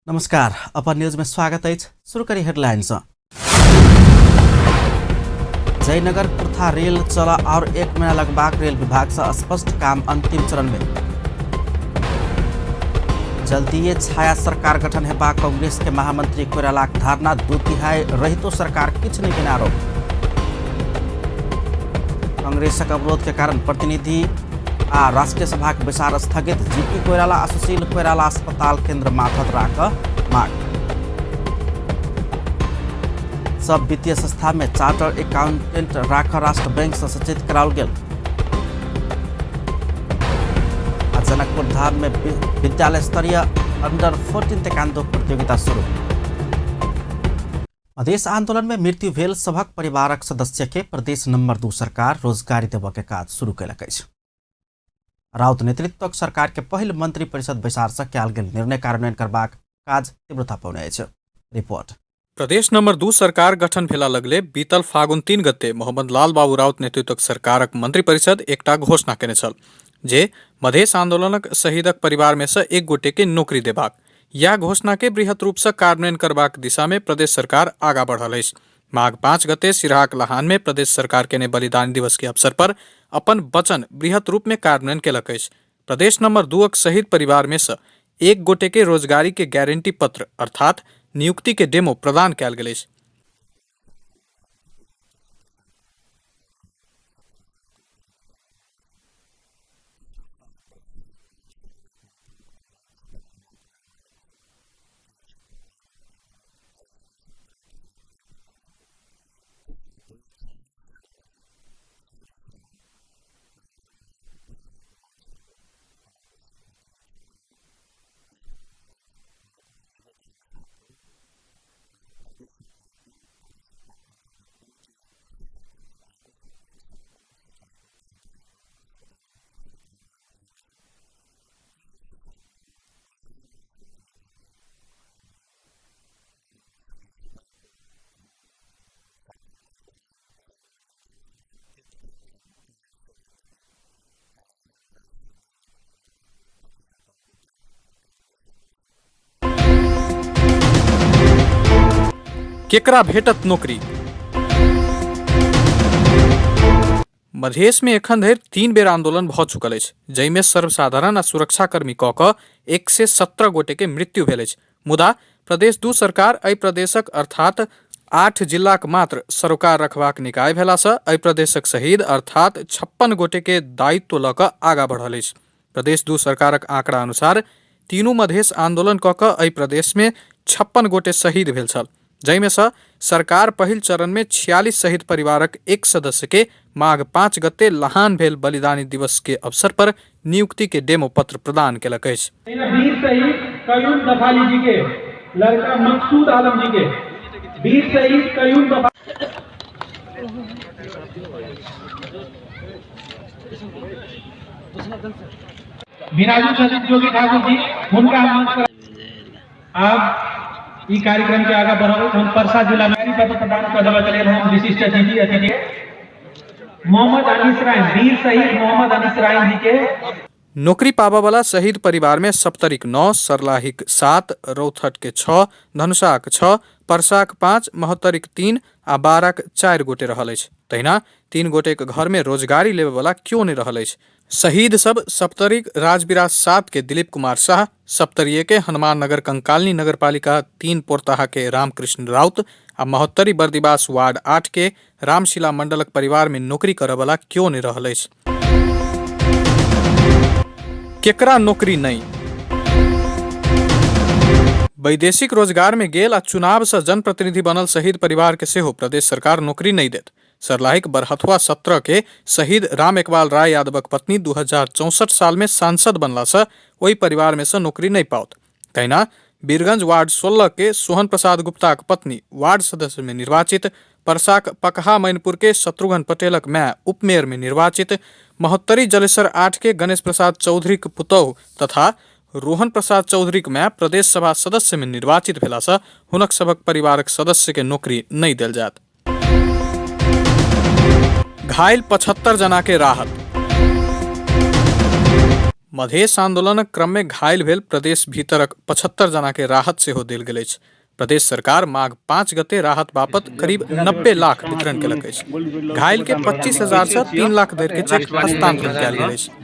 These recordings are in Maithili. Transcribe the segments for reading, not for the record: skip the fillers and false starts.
नमस्कार, अपन न्यूज में स्वागत अछि। शुरू करी हेडलाइन सँ। जयनगर कुर्था रेल चल और एक महीना लगबाक रेल विभाग से स्पष्ट, काम अंतिम चरण में। जल्दीए छाया सरकार गठन हेबाक कांग्रेस के महामंत्री कोइरालाक धारणा, 2/3 रहितो सरकार किछु नहीं केने आरोप। कांग्रेसक अवरोध के कारण प्रतिनिधि आ राष्ट्रीय सभाक बैसार स्थगित, जीपी कोइराला आ सुशील कोइराला अस्पताल केंद्र माथत राख मांग। सब वित्तीय संस्था में चार्टर अकाउंटेंट राख राष्ट्र बैंक से सचेत कराओल गेल। आ जनकपुर धाम में विद्यालय स्तरीय अंडर 14 तेकांदो प्रतियोगिता शुरू। मधेश आंदोलन में मृत्यु भेल सभक परिवारक सदस्य के प्रदेश नंबर 2 सरकार रोजगारी देबऽ के काज शुरू कयलक अछि। राउत नेतृत्वक सरकार के पहिल मंत्री परिषद बैसार से कयल गेल निर्णय कार्यान्वयन करबाक काज तीव्रता पौने अछि। रिपोर्ट। प्रदेश नंबर 2 सरकार गठन भेला लगले बीतल फागुन 3 गते मोहम्मद लाल बाबू राउत नेतृत्वक सरकारक मंत्री परिषद एकटा घोषणा केने छल जे मधेश आंदोलनक शहीदक परिवार में से एक गोटे के नौकरी देबाक। यह घोषणा के बृहत रूप से कार्यान्वयन करबाक दिशा में प्रदेश सरकार आगा बढ़ल अछि। माघ 5 गते सिरहाक लहान में प्रदेश सरकार केने बलिदान दिवस के अवसर पर अपन वचन बृहत रूप में कार्यान्वयन केलक अछि। प्रदेश नंबर 2 शहीद परिवार में से एक गोटे के रोजगारी के गारंटी पत्र अर्थात नियुक्ति के डेमो प्रदान कयल गेल अछि। केकरा भेटत नौकरी? मधेश में एखन धरि 3 बेर आंदोलन भऽ चुकल अछि, जाहिमे सर्वसाधारण आ सुरक्षाकर्मी कऽ कऽ 117 गोटे के मृत्यु भेल अछि। मुदा प्रदेश 2 सरकार एहि प्रदेशक अर्थात 8 जिलाक मात्र सरोकार रखबाक निकाय भेलासँ एहि प्रदेशक शहीद अर्थात 56 गोटे के दायित्व लऽ कऽ आगाँ बढ़ल अछि। प्रदेश 2 सरकारक आंकड़ा अनुसार तीनू मधेश आंदोलन कऽ कऽ एहि प्रदेश में 56 गोटे शहीद भेल छल, जाहिमे सँ सरकार पहिल चरण में 46 शहीद परिवारक एक सदस्य के माघ 5 गते लहान भेल बलिदानी दिवस के अवसर पर नियुक्ति के डेमो पत्र प्रदान केलक अछि। वीर शहीद कयूम दफाली जी के लड़का मकसूद आलम जी के वीर शहीद कयूम दफा विराजू सचिव जोगी ठाकुर जी हुनका मंच पर आब ई कार्यक्रम के आगा बढ़ाबैत हम परसा जिला में पत्र प्रदान कऽ देबऽ के लेल हम विशिष्ट अतिथि अतिथि मोहम्मद अनीस राय, वीर शहीद मोहम्मद अनीस राय जी के। नौकरी पाबऽ वाला शहीद परिवार में सप्तरीक 9, सरलाहीक 7, रौथट के 6, धनुषाक 6, परसाक 5, महोत्तरीक 3 आ बाराक 4 गोटे रहल अछि। तहिना 3 गोटेक घर में रोजगारी लेबऽ वाला क्यो नहि रहल अछि। शहीद सब सप्तरीक राजविराज 7 के दिलीप कुमार शाह, सप्तरीय के हनुमान नगर कंकालनी नगरपालिका 3 पोरताहा के रामकृष्ण राउत आ महोत्तरी बर्दिवास वार्ड 8 के रामशिला मंडलक परिवार में नौकरी करऽ वाला क्यो नहि रहल अछि। केकरा नौकरी नहि? वैदेशिक रोजगार में गेल आ चुनाव से जनप्रतिनिधि बनल शहीद परिवार के सेहो प्रदेश सरकार नौकरी नहि देत। सरलाहीक बरहथुआ 17 के शहीद राम एकबाल राय यादवक पत्नी 2064 साल में सांसद बनला से ओहि परिवार में से नौकरी नहि पाओत। तहिना बीरगंज वार्ड 16 के सोहन प्रसाद गुप्ताक पत्नी वार्ड सदस्य में निर्वाचित, परसाक पकहा मैनपुर के शत्रुघ्न पटेलक माय उपमेयर में निर्वाचित, महोत्तरी जलेसर 8 के गणेश प्रसाद चौधरीक पुतोहु तथा रोहन प्रसाद चौधरीक माय प्रदेश सभा सदस्य में निर्वाचित भेलासँ हुनक सभक परिवारक सदस्य के नौकरी नहि देल जायत। घायल 75 जना के राहत। मधेश आंदोलनक क्रम में घायल भेल प्रदेश भीतरक 75 जना के राहत सेहो देल गेल अछि। प्रदेश सरकार माघ 5 गते राहत बापत करीब 90 लाख वितरण केलक अछि। घायल के 25,000 से 3 लाख धरि के चेक हस्तांतरण कयल गेल अछि।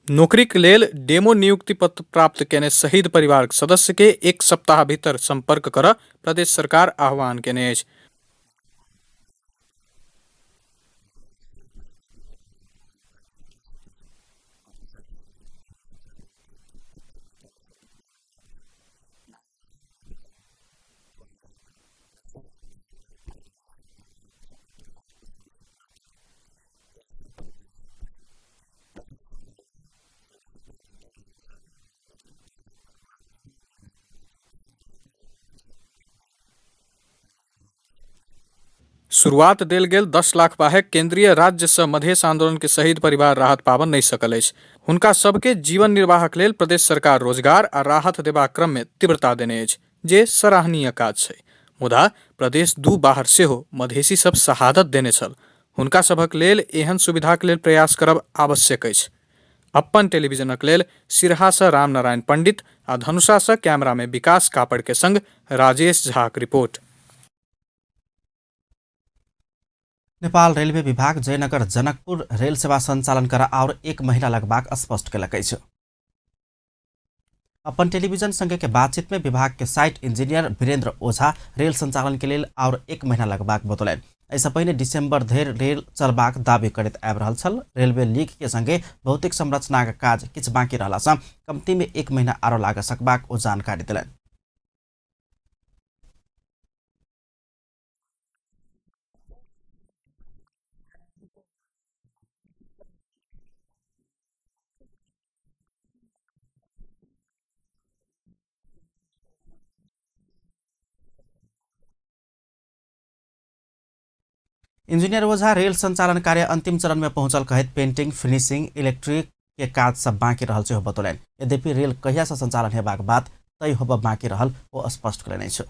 नौकरीक लेल डेमो नियुक्ति पत्र प्राप्त केने शहीद परिवारक सदस्य के 1 सप्ताह भीतर संपर्क करऽ प्रदेश सरकार आह्वान केने अछि। शुरुआत देल गेल 10 लाख बाहेक केंद्रीय राज्य से मधेश आंदोलन के शहीद परिवार राहत पाबन नहीं सकल अछि। हुनका सबके जीवन निर्वाहक लेल प्रदेश सरकार रोजगार आ राहत देबाक क्रम में तीव्रता देने अछि, जे सराहनीय काज छै। मुदा प्रदेश 2 बाहर सेहो मधेशी सब शहादत देने छल, हुनका सभक लेल एहन सुविधाक लेल प्रयास करब आवश्यक अछि। अप्पन टेलीविजनक लेल सिरहा से रामनारायण पंडित आ धनुषा से कैमरा में विकास कापड़ के संग राजेश झाक रिपोर्ट। नेपाल रेलवे विभाग जयनगर जनकपुर रेल सेवा संचालन कर और 1 महीना लगबाक स्पष्ट केलक अछि। अपन टेलीविजन संगे के बातचीत में विभाग के साइट इंजीनियर वीरेंद्र ओझा रेल संचालन के लेल और 1 महीना लगबाक बतौलनि। एहिसँ पहिने दिसंबर धरि रेल चलबाक दावी करैत आबि रहल छल। रेलवे लीक के संगे भौतिक संरचनाक काज किछु बाकी रहलासँ कमती में 1 महीना आरो लाग सकबाक ओ जानकारी देलनि। इंजीनियर ओझा रेल संचालन कार्य अंतिम चरण में पहुंचल कहैत पेंटिंग, फिनिशिंग, इलेक्ट्रिक के काज सब बाकी रहल सेहो बतौलनि। यद्यपि रेल कहिया से संचालन हेबाक बात तय होबऽ बाकी रहल ओ स्पष्ट कयलनि अछि।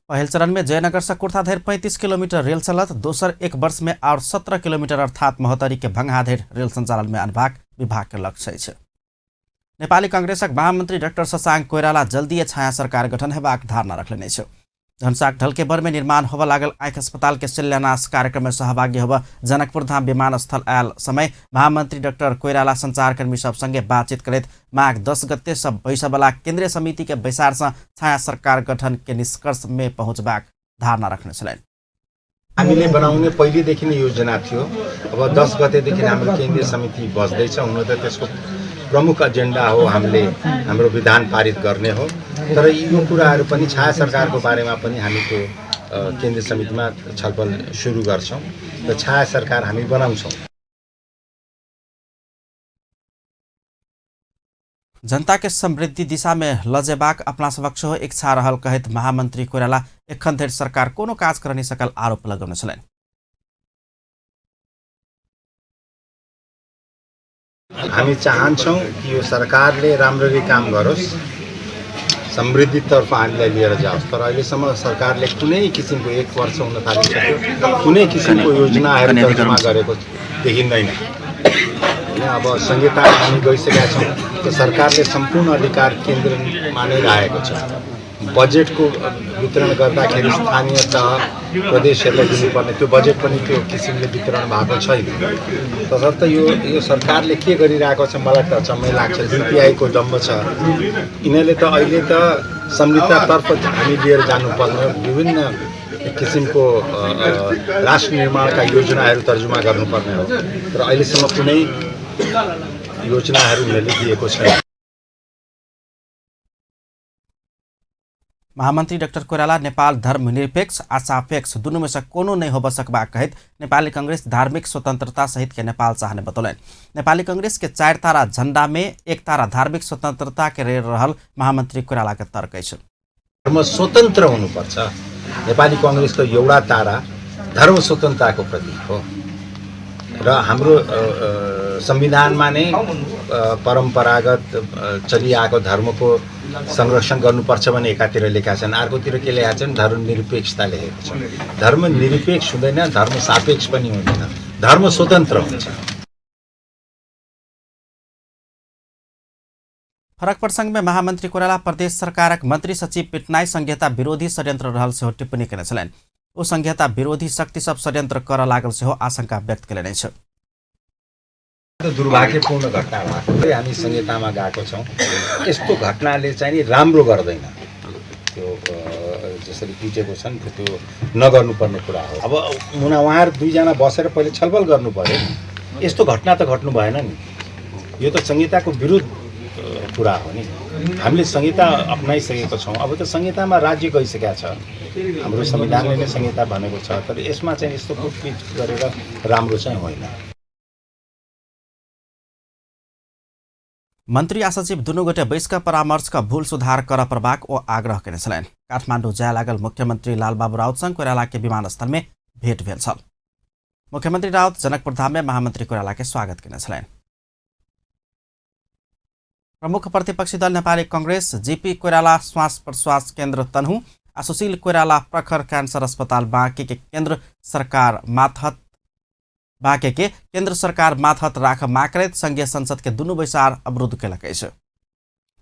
पहिल चरण में जयनगर से कुर्था धरि 35 किलोमीटर रेल चलत। दोसर 1 वर्ष में और 17 किलोमीटर अर्थात महोत्तरी के भंगहा धरि रेल संचालन में अनबाक विभाग के लक्ष्य अछि। नेपाली कांग्रेसक महामंत्री डाक्टर शशांक कोइराला जल्दीए छाया सरकार गठन हेबाक धारणा रखलनि अछि। धनुषाक ढलकेबर में निर्माण होबऽ लागल आँखि अस्पताल के शिलान्यास कार्यक्रम में सहभागी होबऽ जनकपुर धाम विमानस्थल आयल समय महामंत्री डाक्टर कोइराला संचारकर्मी सब संगे बातचीत करैत माघ 10 गते सब बैसबला केंद्रीय समिति के बैसार से छाया सरकार गठन के निष्कर्ष में पहुंचबाक धारणा रखने छलनि। हामीले बनाउने पहिलेदेखि नै योजना थियो। अब 10 गतेदेखि हाम्रो केन्द्रीय समिति बस्दैछ। हुन त त्यसको प्रमुख एजेन्डा हो हामीले हाम्रो विधान पारित गर्ने हो, तर यो कुराहरू पनि छाया सरकारको बारेमा पनि हामी त्यो केन्द्रीय समितिमा छलफल सुरु गर्छौँ र छाया सरकार हामी बनाउँछौँ। जनता के समृद्धि दिशा में लजेबाक अपना सबक सेहो इच्छा रहल कहैत महामंत्री कोइराला एखन धरि सरकार कोनो काज कर नहि सकल आरोप लगौने छलनि। हामी चाहन्छौँ कि यो सरकारले राम्ररी काम गरोस्, समृद्धितर्फ हामीलाई लिएर जाओस्, तर अहिलेसम्म सरकारले कुनै किसिमको 1 वर्ष हुन थालिसक्यो कुनै किसिमको योजनाहरू तर्जुमा गरेको देखिँदैन। अब संहिता हामी गइसकेका छौँ त सरकारले सम्पूर्ण अधिकार केन्द्रमा नै राखेको छ। बजेटको वितरण गर्दाखेरि स्थानीय तह प्रदेशहरूलाई दिनुपर्ने त्यो बजेट पनि त्यो किसिमले वितरण भएको छैन। तसर्थ यो सरकारले के गरिरहेको छ मलाई त अचम्मै लाग्छ। युपिआईको डम्ब छ, यिनीहरूले त अहिले त समृद्धतातर्फ हामी लिएर जानुपर्ने विभिन्न एक किसिमको राष्ट्र निर्माणका योजनाहरू तर्जुमा गर्नुपर्ने हो, तर अहिलेसम्म कुनै योजनाहरू उनीहरूले दिएको छैन। महामन्त्री डाक्टर कोइराला नेपाल धर्मनिरपेक्ष आ सापेक्ष दुनू में से कोनो नहीं होबऽ सकबाक कहैत नेपाली कांग्रेस धार्मिक स्वतंत्रता सहित के नेपाल चाहने बतौलनि। नेपाली कांग्रेस के 4 तारा झंडा में 1 तारा धार्मिक स्वतंत्रता के रहल महामन्त्री कोइराला के तर्क अछि। धर्म स्वतन्त्र हुनुपर्छ। नेपाली कांग्रेसको एउटा तारा धर्म स्वतन्त्रताको प्रतीक हो र हाम्रो संविधानमा नै परम्परागत चलिआएको धर्मको संरक्षण गर्नुपर्छ भन्ने एकातिर लेखेका छन्, अर्कोतिर के लेखेका छन्, धर्मनिरपेक्षता लेखेको छ। धर्मनिरपेक्ष हुँदैन, धर्म सापेक्ष पनि हुँदैन, धर्म स्वतन्त्र हुन्छ। फरक प्रसंग में महामंत्री कोइराला प्रदेश सरकारक मंत्री सचिव पिटनाई संहिता विरोधी षड्यंत्र रहल सेहो टिप्पणी केने छलनि। ओ संहिता विरोधी शक्ति सब षड्यंत्र करऽ लागल सेहो आशंका व्यक्त केलनि अछि। दुर्भाग्यपूर्ण घटना भएको, हामी संहितामा गएको छौँ। यस्तो घटनाले चाहिँ नि राम्रो गर्दैन। त्यो जसरी पिटेको छन् त्यो नगर्नुपर्ने कुरा हो। अब उहाँहरू दुईजना बसेर पहिले छलफल गर्नु पर्यो। यस्तो घटना त घट्नु भएन नि, यो त संहिताको विरुद्ध कुरा हो नि। हामीले संहिता अप्नाइसकेको छौँ, अब त संहितामा राज्य गइसकेको छ, हाम्रो संविधानले नै संहिता भनेको छ, तर यसमा चाहिँ यस्तो कुटपिट गरेर राम्रो चाहिँ होइन। मंत्री आ सचिव दुनू गोटे बैस कऽ परामर्श कऽ भूल सुधार करऽ पड़बाक ओ आग्रह केने छलनि। काठमाडौँ जाय लागल मुख्यमंत्री लालबाबू राउत संग कोइराला के विमानस्थल में भेंट भेल छल। मुख्यमंत्री राउत जनकपुर धाम में महामंत्री कोइराला के स्वागत केने छलनि। प्रमुख प्रतिपक्षी दल नेपाली कांग्रेस जीपी कोइराला श्वास प्रश्वास केन्द्र तनहु आ सुशील कोइराला प्रखर कैंसर अस्पताल बाँके के केन्द्र सरकार मातहत बाँके के केन्द्र सरकार मातहत राख माग करैत संघीय संसद के दुनू बैसार अवरुद्ध केलक अछि।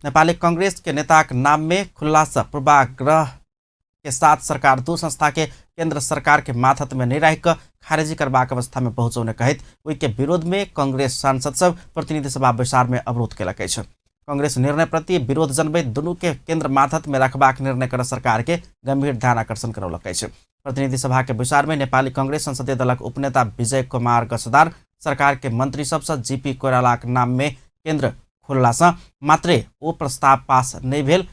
नेपाली कांग्रेस के नेताक नाम में खुल्ला से पूर्वाग्रह के साथ सरकार दू संस्था के केन्द्र सरकार के मातहत में नहीं राखि कऽ खारिजी करबाक अवस्था में पहुँचौने कहैत ओहि के विरोध में कांग्रेस सांसद सब प्रतिनिधि सभा बैसार में अवरोध केलक अछि। कांग्रेस निर्णय प्रति विरोध जनबैत दुनू के केन्द्र मातहत में रखबाक निर्णय कर सरकार के गंभीर ध्यान आकर्षण करौलक अछि। प्रतिनिधि सभा के बैसार में नेपाली कांग्रेस संसदीय दलक उपनेता विजय कुमार गसदार सरकार के मंत्री सबसँ जीपी कोइरालाक नाम में केन्द्र खोललासँ मात्रे ओ प्रस्ताव पास नहीं भेल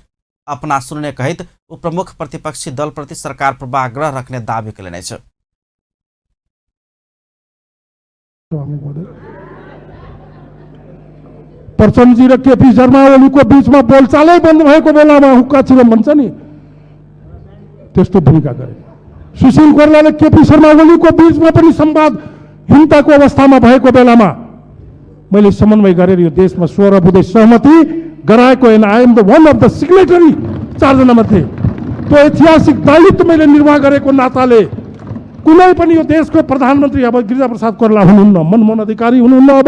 अपना सुनने कहैत ओ प्रमुख प्रतिपक्षी दल प्रति सरकार पूर्वाग्रह रखने दावी केलनि अछि। प्रचण्डजी र केपी शर्मा ओलीको बीचमा बोलचालै बन्द भएको बेलामा हुक्का छिरम भन्छ नि, त्यस्तो भूमिका गरे। सुशील कोइरालाले केपी शर्मा ओलीको बीचमा पनि संवादहीनताको अवस्थामा भएको बेलामा मैले समन्वय गरेर यो देशमा 16 बुँदे सहमति गराएको, and I am the one of the signatory 4 मध्ये। त्यो ऐतिहासिक दायित्व मैले निर्वाह गरेको नाताले कुनै पनि यो देशको प्रधानमन्त्री अब गिरिजाप्रसाद कोइराला हुनुहुन्न, मनमोहन अधिकारी हुनुहुन्न,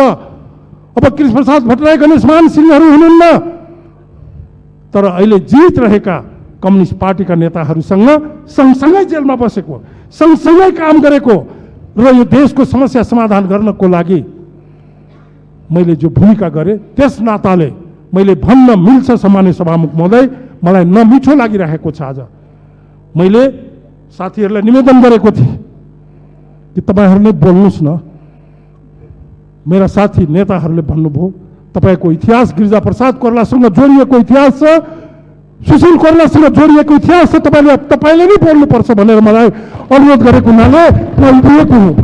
अब कृष्णप्रसाद भट्टराई, गणेशमान सिंहहरू हुनुहुन्न, तर अहिले जीवित रहेका कम्युनिस्ट पार्टीका नेताहरूसँग सँगसँगै जेलमा बसेको, सँगसँगै काम गरेको र यो देशको समस्या समाधान गर्नको लागि मैले जो भूमिका गरेँ त्यस नाताले मैले भन्न मिल्छ सम्मान्य सभामुख महोदय, मलाई नमिठो लागिरहेको छ। आज मैले साथीहरूलाई निवेदन गरेको थिएँ कि तपाईँहरूले बोल्नुहोस् न। मेरा साथी नेताहरूले भन्नुभयो तपाईँको इतिहास गिरिजाप्रसाद कोइरालासँग जोडिएको इतिहास छ, सुशील कोइरालासँग जोडिएको इतिहास छ, तपाईँले नै बोल्नुपर्छ भनेर मलाई अनुरोध गरेको हुनाले म उभिएको हुँ।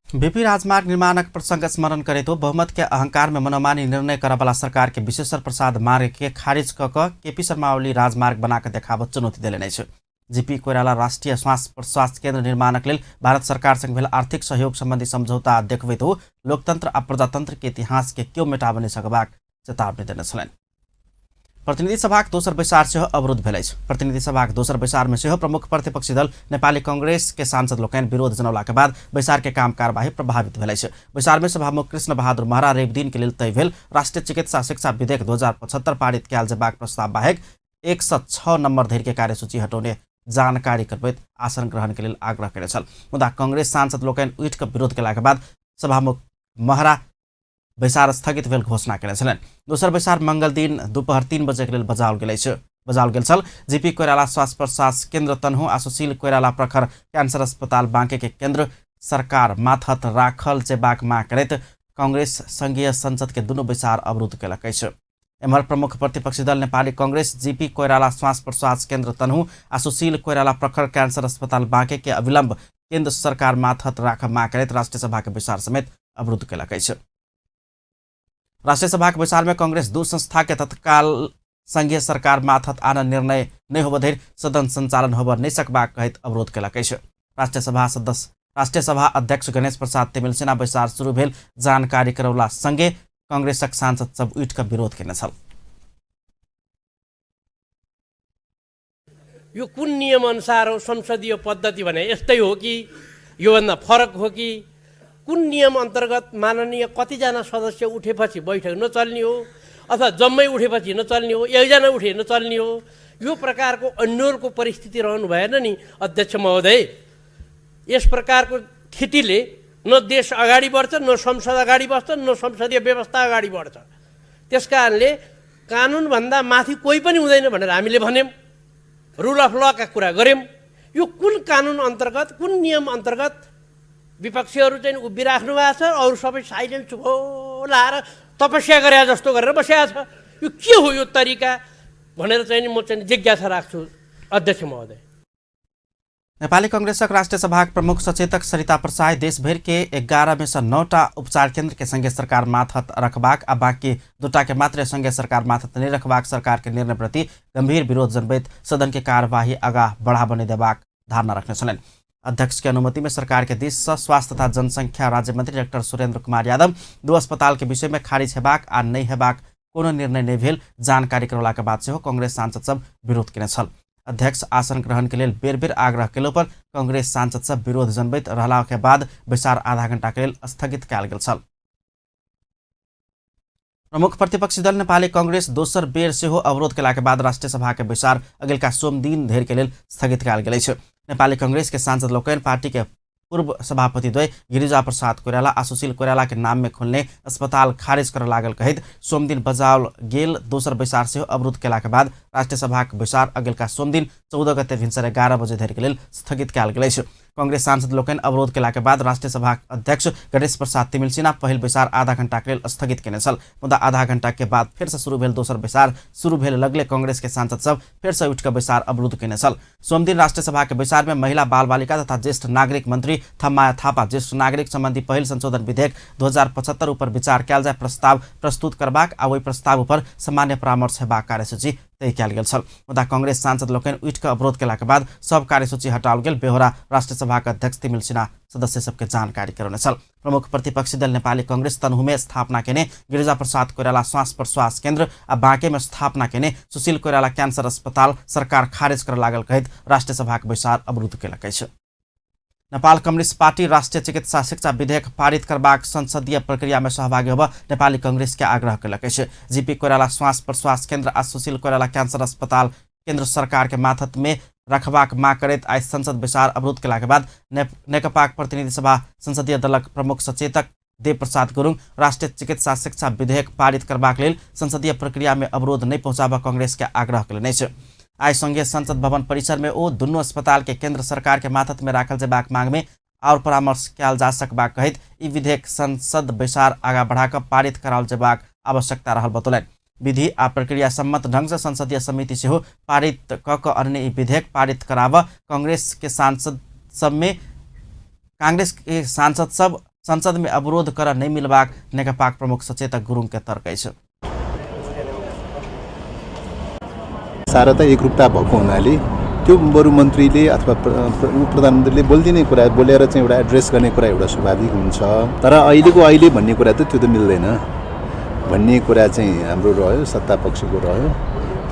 बीपी राजमार्ग निर्माणक प्रसंग स्मरण करैत बहुमत के अहंकार में मनोमानी निर्णय करबला सरकार के विश्वेश्वर प्रसाद मार्ग के खारिज क क केपी शर्मा ओली राजमार्ग बना के देखाब चुनौती देलनि अछि। जीपी कोइराला राष्ट्रीय श्वास प्रश्वास केंद्र निर्माणक लेल भारत सरकार संग भेल आर्थिक सहयोग संबंधी समझौता देखबैत हो लोकतंत्र आ प्रजातंत्र के इतिहास के केओ मेटाब नहि सकबाक चेतावनी देने छलनि। प्रतिनिधि सभाक दोसर बैसार सेहो अवरुद्ध भेल अछि। प्रतिनिधि सभाक दोसर बैसार में सेहो प्रमुख प्रतिपक्षी दल नेपाली कांग्रेस के सांसद लोकनि विरोध जनौलाक बाद बैसार के काम कार्यवाही प्रभावित भेल अछि। बैसार में सभामुख कृष्ण बहादुर महरा रवि दिन के लेल तय भेल राष्ट्रीय चिकित्सा शिक्षा विधेयक 2075 पारित कयल जेबाक प्रस्ताव बाहेक 106 नम्बर धरि के कार्यसूची हटौने जानकारी करबैत आसन ग्रहण के लेल आग्रह केने छल। मुदा कांग्रेस सांसद लोकनि उठि कऽ विरोध केलाक बाद सभामुख महरा बैसार स्थगित भेल घोषणा केने छलनि। दोसर बैसार मंगल दिन दुपहर 3 बजे के लेल बजाओल गेल छल। जीपी कोइराला श्वास प्रश्वास केन्द्र तनहु आ सुशील कोइराला प्रखर कैंसर अस्पताल बांके के केन्द्र सरकार माथत राखल जेबाक मांग करैत कांग्रेस संघीय संसद के दुनू बैसार अवरुद्ध केलक अछि। एम्हर प्रमुख प्रतिपक्षी दल नेपाली कांग्रेस जीपी कोइराला श्वास प्रश्वास केन्द्र तनहु आ सुशील कोइराला प्रखर कैंसर अस्पताल बांके के अविलंब केन्द्र सरकार माथत राख मांग करैत राष्ट्रीय सभा के बैसार समेत अवरुद्ध केलक अछि। राष्ट्रीय सभा के बैसार में कांग्रेस दू संस्था के तत्काल संघीय सरकार माथत आन निर्णय नहि होबय धरि सदन संचालन होबय नहि सकबाक कहैत अवरोध केलक अछि। राष्ट्रीय सभा अध्यक्ष गणेश प्रसाद तिमिल्सिना बैसार शुरू भेल जानकारी करौला संगे कांग्रेसक सांसद सब उठि कऽ विरोध केने छल। यो कुन नियम अनुसार हो? संसदीय पद्धति भने यस्तै हो कि योभन्दा फरक हो कि? कुन नियम अन्तर्गत माननीय कतिजना सदस्य उठेपछि बैठक नचल्ने हो अथवा जम्मै उठेपछि नचल्ने हो, एकजना उठे नचल्ने हो? यो प्रकारको अन्योलको परिस्थिति रहनु भएन नि अध्यक्ष महोदय। यस प्रकारको स्थितिले न देश अगाडि बढ्छ, न संसद अगाडि बढ्छ, न संसदीय व्यवस्था अगाडि बढ्छ। त्यस कारणले कानुनभन्दा माथि कोही पनि हुँदैन भनेर हामीले भन्यौँ, रुल अफ लका कुरा गऱ्यौँ। यो कुन कानुन अन्तर्गत, कुन नियम अन्तर्गत विपक्षीहरू चाहिँ उभिराख्नु भएको छ, अरू सबै साइलेन्ट चुप लाएर तपस्या गरे जस्तो गरेर बसिरहेको छ? यो के हो यो तरिका भनेर चाहिँ म चाहिँ जिज्ञासा राख्छु अध्यक्ष महोदय। नेपाली कांग्रेसक राष्ट्रिय सभाक प्रमुख सचेतक सरिता प्रसाई देशभरि के 11 में से 9टा उपचार केंद्र के संघीय सरकार माथत रखबाक आ बाकी 2टा के मात्र संघीय सरकार माथत नहि रखबाक सरकार के निर्णय प्रति गंभीर विरोध जनबैत सदन के कार्यवाही आगा बढ़ाबऽ नहि देबाक धारणा रखने छलनि। अध्यक्ष के अनुमति में सरकार के दिस से स्वास्थ्य तथा जनसंख्या राज्य मंत्री डॉक्टर सुरेंद्र कुमार यादव 2 अस्पताल के विषय में खारिज हेबाक आ नहि हेबाक कोनो निर्णय नहि भेल जानकारी करौला के बाद सेहो कांग्रेस सांसद सब विरोध केने छल। अध्यक्ष आसन ग्रहण के लेल बेर बेर आग्रह केलो पर कांग्रेस सांसद सब विरोध जनबैत रहला के बाद बैसार आधा घंटा के लेल स्थगित कयल गेल छल। प्रमुख प्रतिपक्षी दल नेपाली कांग्रेस दोसर बेर सेहो अवरोध केला के बाद राष्ट्रीय सभा के बैसार अगिलका सोम दिन धरि के लेल स्थगित कयल गेल अछि। नेपाली कांग्रेस के सांसद लोकनि पार्टी के पूर्व सभापति द्वय गिरिजा प्रसाद कोइराला आ सुशील कोइराला के नाम में खोलने अस्पताल खारिज करऽ लागल कहैत सोमदिन बजाओल गेल दोसर बैसार सेहो अवरुद्ध केला के बाद राष्ट्रीय सभाक बैसार अगिलका सोमदिन 14 गते भिन्सर 11 बजे धरि के लेल स्थगित कयल गेल अछि। कांग्रेस सांसद लोकनि अवरोध केला के बाद राष्ट्रीय सभाक अध्यक्ष गणेश प्रसाद तिमिल्सिना पहिल बैसार आधा घंटा के लेल स्थगित केने छल, मुदा आधा घंटा के बाद फेर से शुरू भेल दोसर बैसार शुरू भेल लगले कांग्रेस के सांसद सब फेर से उठि कऽ बैसार अवरुद्ध केने छल। सोमदिन राष्ट्रीय सभा के बैसार में महिला बाल बालिका तथा ज्येष्ठ नागरिक मंत्री थम्माया थापा ज्येष्ठ नागरिक संबंधी पहिल संशोधन विधेयक 2075 ऊपर विचार कयल जाय प्रस्ताव प्रस्तुत करबाक आ ओहि प्रस्ताव ऊपर सामान्य परामर्श हेबाक कार्यसूची तय कयल गेल छल, मुदा कांग्रेस सांसद लोकनि उठि कऽ अवरोध केला के बाद सब कार्यसूची हटाओल गेल बेहोरा राष्ट्रीय सभाक अध्यक्ष तिमिल्सिना सदस्य सबके जानकारी करौने छल। प्रमुख प्रतिपक्षी दल नेपाली कांग्रेस तनहुमे स्थापना केने गिरिजा प्रसाद कोइराला श्वास प्रश्वास केन्द्र आ बाँके में स्थापना केने सुशील कोइराला कैंसर अस्पताल सरकार खारिज करऽ लागल कहैत राष्ट्रीय सभाक बैसार अवरुद्ध केलक अछि। नेपाल कम्युनिस्ट पार्टी राष्ट्रिय चिकित्सा शिक्षा विधेयक पारित करबाक संसदीय प्रक्रिया में सहभागी होबऽ नेपाली कांग्रेस के आग्रह केलक अछि। जीपी कोइराला श्वास प्रश्वास केन्द्र आ सुशील कोइराला कैंसर अस्पताल केन्द्र सरकार के माथत में रखबाक मांग करैत आइ संसद बैसार अवरुद्ध केला के बाद नेकपाक प्रतिनिधि सभा संसदीय दलक प्रमुख सचेतक देव प्रसाद गुरुङ राष्ट्रिय चिकित्सा शिक्षा विधेयक पारित करबाक लेल संसदीय प्रक्रिया में अवरोध नहि पहुँचाबऽ कांग्रेस के आग्रह केलनि अछि। आइ संघीय संसद भवन परिसर में ओ दुनू अस्पताल के केंद्र सरकार के माथत में राखल जेबाक मांग में और परामर्श कयल जा सकबाक कहैत ई विधेयक संसद बैसार आगा बढ़ाकऽ पारित कराओल जेबाक आवश्यकता रहल बतौलनि। विधि आ प्रक्रिया सम्मत ढंग से संसदीय समिति सेहो पारित कऽ कऽ अन्य ई विधेयक पारित कराबऽ कांग्रेस के सांसद सब में कांग्रेस के सांसद सब संसद में अवरोध करऽ नहि मिलबाक नेकपाक प्रमुख सचेतक गुरुङ के तर्क अछि। सारा त एकरूपता भएको हुनाले त्यो बरु मन्त्रीले अथवा उप प्रधानमन्त्रीले बोलिदिने कुरा बोलेर चाहिँ एउटा एड्रेस गर्ने कुरा एउटा स्वाभाविक हुन्छ, तर अहिलेको अहिले भन्ने कुरा त त्यो त मिल्दैन भन्ने कुरा चाहिँ हाम्रो रह्यो, सत्ता पक्षको रह्यो।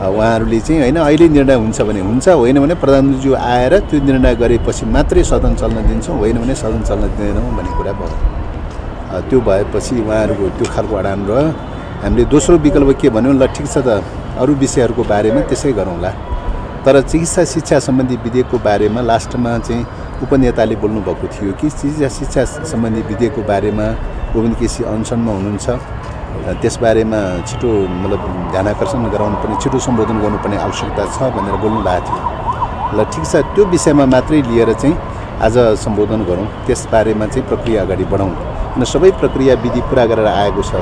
उहाँहरूले चाहिँ होइन अहिले निर्णय हुन्छ भने हुन्छ, होइन भने प्रधानमन्त्रीज्यू आएर त्यो निर्णय गरेपछि मात्रै सदन चल्न दिन्छौँ, होइन भने सदन चल्न दिँदैनौँ भन्ने कुरा भयो। त्यो भएपछि उहाँहरूको त्यो खालको अडान रह्यो। हामीले दोस्रो विकल्प के भन्यौँ, ल ठिक छ त अरू विषयहरूको बारेमा त्यसै गरौँला, तर चिकित्सा शिक्षा सम्बन्धी विधेयकको बारेमा लास्टमा चाहिँ उपनेताले बोल्नुभएको थियो कि चिकित्सा शिक्षा सम्बन्धी विधेयकको बारेमा गोविन्द केसी अनसनमा हुनुहुन्छ, त्यसबारेमा छिटो मतलब ध्यान आकर्षण गराउनुपर्ने, छिटो सम्बोधन गर्नुपर्ने आवश्यकता छ भनेर बोल्नु भएको थियो। ल ठिक छ, त्यो विषयमा मात्रै लिएर चाहिँ आज सम्बोधन गरौँ, त्यसबारेमा चाहिँ प्रक्रिया अगाडि बढाउँ। किन सबै प्रक्रिया विधि पुरा गरेर आएको छ।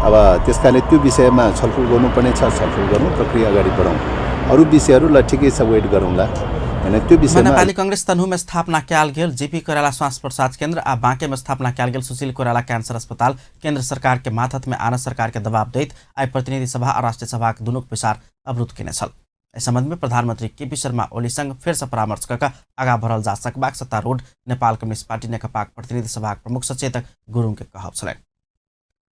अब त्यस कारणले त्यो विषयमा छलफल गर्नुपर्ने छ, छलफल गरौँ, प्रक्रिया अगाडि बढाउँ। अरू विषयहरू ल ठिकै छ, वेट गरौँला हैन त्यो विषयमा। नेपाली कांग्रेस तनहुँमा स्थापना कयल गेल जीपी कोइराला श्वास प्रश्वास केन्द्र आ बाँकेमा स्थापना कयल गेल सुशील कोइराला कैंसर अस्पताल केन्द्र सरकार के माथत में आन सरकार के दबाव दैत आइ प्रतिनिधि सभा आ राष्ट्रिय सभाक दुनूक बैसार अवरुद्ध केने छल। एहि संबंध में प्रधानमंत्री केपी शर्मा ओली संग फेर से परामर्श कऽ आगाँ बढ़ल जा सकबाक सत्तारूढ़ नेपाल कम्युनिस्ट पार्टी नेकपाक प्रतिनिधि सभाक प्रमुख सचेतक गुरुङ के कहब छलनि।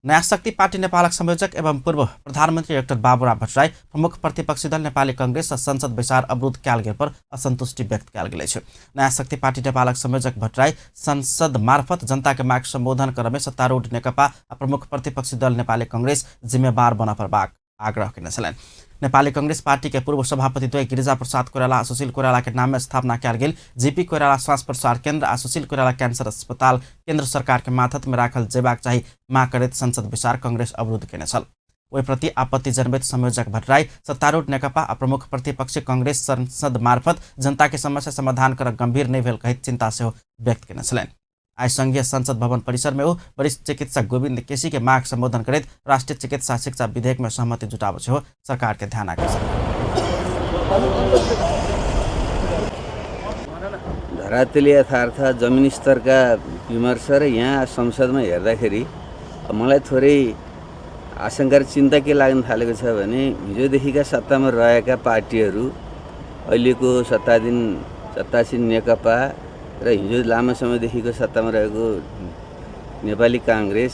नयाँ शक्ति पार्टी नेपालक संयोजक एवं पूर्व प्रधानमंत्री डाक्टर बाबुराम भट्टराई प्रमुख प्रतिपक्षी दल नेपाली कांग्रेस संसद बैसार अवरुद्ध कयल गेल पर असंतुष्टि व्यक्त कयल गेल अछि। नयाँ शक्ति पार्टी नेपालक संयोजक भट्टराई संसद मार्फत जनता के माग सम्बोधन करमे सत्तारूढ़ नेकपा आ प्रमुख प्रतिपक्षी दल नेपाली कांग्रेस जिम्मेवार बनऽ पड़बाक आग्रह केने छलनि। नेपाली कांग्रेस पार्टी के पूर्व सभापति द्वय गिरिजा प्रसाद कोइराला आ सुशील कोइराला के नाम में स्थापना कयल गेल जीपी कोइराला श्वास प्रसार केन्द्र आ सुशील कोइराला कैंसर अस्पताल केन्द्र सरकार के माथत में राखल जेबाक चाही माग करैत संसद बैसार कांग्रेस अवरुद्ध केने छल। ओहि प्रति आपत्ति जनबैत संयोजक भट्टराई सत्तारूढ़ नेकपा आ प्रमुख प्रतिपक्षी कांग्रेस संसद मार्फत जनता के समस्या समाधान कर गंभीर नहि भेल कहैत चिंता सेहो व्यक्त केने छलनि। आइ संघीय संसद भवन परिसर में ओ वरिष्ठ चिकित्सक गोविंद केसी के माग सम्बोधन करैत राष्ट्रीय चिकित्सा शिक्षा विधेयक में सहमति जुटाबऽ सेहो सरकार के ध्यान आकर्षण। धरातली यथार्थ जमिनी स्तरका विमर्श र यहाँ संसदमा हेर्दाखेरि मलाई थोरै आशंका र चिन्ता के लाग्न थालेको छ भने हिजोदेखिका सत्तामा रहेका पार्टीहरू अहिलेको सत्तासीन नेकपा र हिजो लामो समयदेखिको सत्तामा रहेको नेपाली काङ्ग्रेस,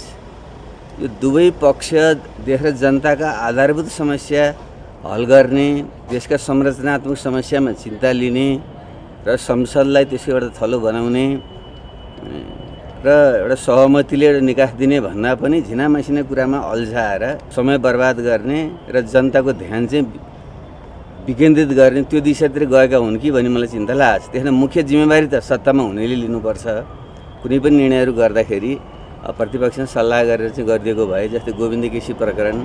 यो दुवै पक्ष देश र जनताका आधारभूत समस्या हल गर्ने, देशका संरचनात्मक समस्यामा चिन्ता लिने र संसदलाई त्यसको एउटा थलो बनाउने र एउटा सहमतिले एउटा निकास दिने भन्दा पनि झिनामसिना कुरामा अल्झाएर समय बर्बाद गर्ने र जनताको ध्यान चाहिँ विकेन्द्रित गर्ने त्यो दिशातिर गएका हुन् कि भन्ने मलाई चिन्ता लाग्छ। त्यसमा मुख्य जिम्मेवारी त सत्तामा हुनेले लिनुपर्छ। कुनै पनि निर्णयहरू गर्दाखेरि प्रतिपक्षसँग सल्लाह गरेर चाहिँ गरिदिएको भए, जस्तै गोविन्द केसी प्रकरण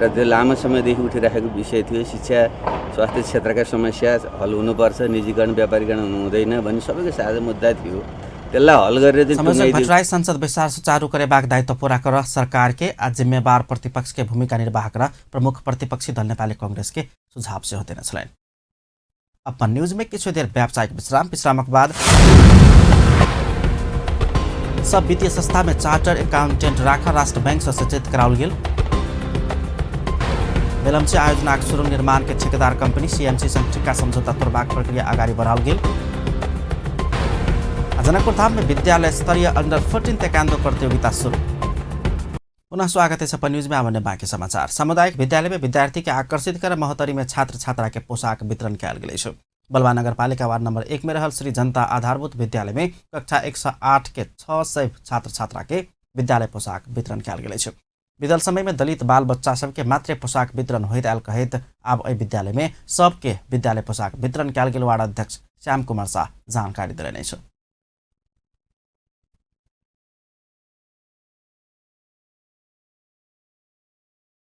र त्यो लामो समयदेखि उठिराखेको विषय थियो, शिक्षा स्वास्थ्य क्षेत्रका समस्या हल हुनुपर्छ, निजीकरण व्यापारीकरण हुनु हुँदैन भन्ने सबैको साझा मुद्दा थियो, त्यसलाई हल गरेर चाहिँ भट्टराई संसद बैसार सुचारू करेबाक दायित्व पूरा कर सरकार के आ जिम्मेवार प्रतिपक्ष के भूमिका निर्वाह कर प्रमुख प्रतिपक्षी दल नेपाली कांग्रेस के सुझाव सेहो देने छलनि। अपन न्यूज में किछु देर व्यावसायिक विश्राम, विश्रामक बाद सब वित्तीय संस्था में चार्टर्ड अकाउंटेंट राख राष्ट्र बैंक से सचेत कराओल गेल। बेलमची आयोजनाक सुरुङ निर्माण के ठेकेदार कंपनी सीएमसी संग ठिक्का समझौता तोड़बाक प्रक्रिया अगाडि बढ़ाओल गेल। जनकपुर धाम में विद्यालय स्तरीय अंडर 14 तेकान्दो प्रतियोगिता शुरू। पुनः स्वागत है अपन न्यूज में। आउने बाँकी समाचार। सामुदायिक विद्यालय में विद्यार्थी के आकर्षित कर महोत्तरी में छात्र छात्रा के पोशाक वितरण कयल गेल अछि। बलवा नगरपालिका वार्ड नंबर 1 में रहल श्री जनता आधारभूत विद्यालय में कक्षा 108 के 600 छात्र छात्रा के विद्यालय पोशाक वितरण कयल गेल अछि। बीतल समय में दलित बाल बच्चा सबके मात्रे पोशाक वितरण होइत आयल कहैत आब एहि विद्यालय में सबके विद्यालय पोशाक वितरण कयल गेल वार्ड अध्यक्ष श्याम कुमार शाह जानकारी देलनि अछि।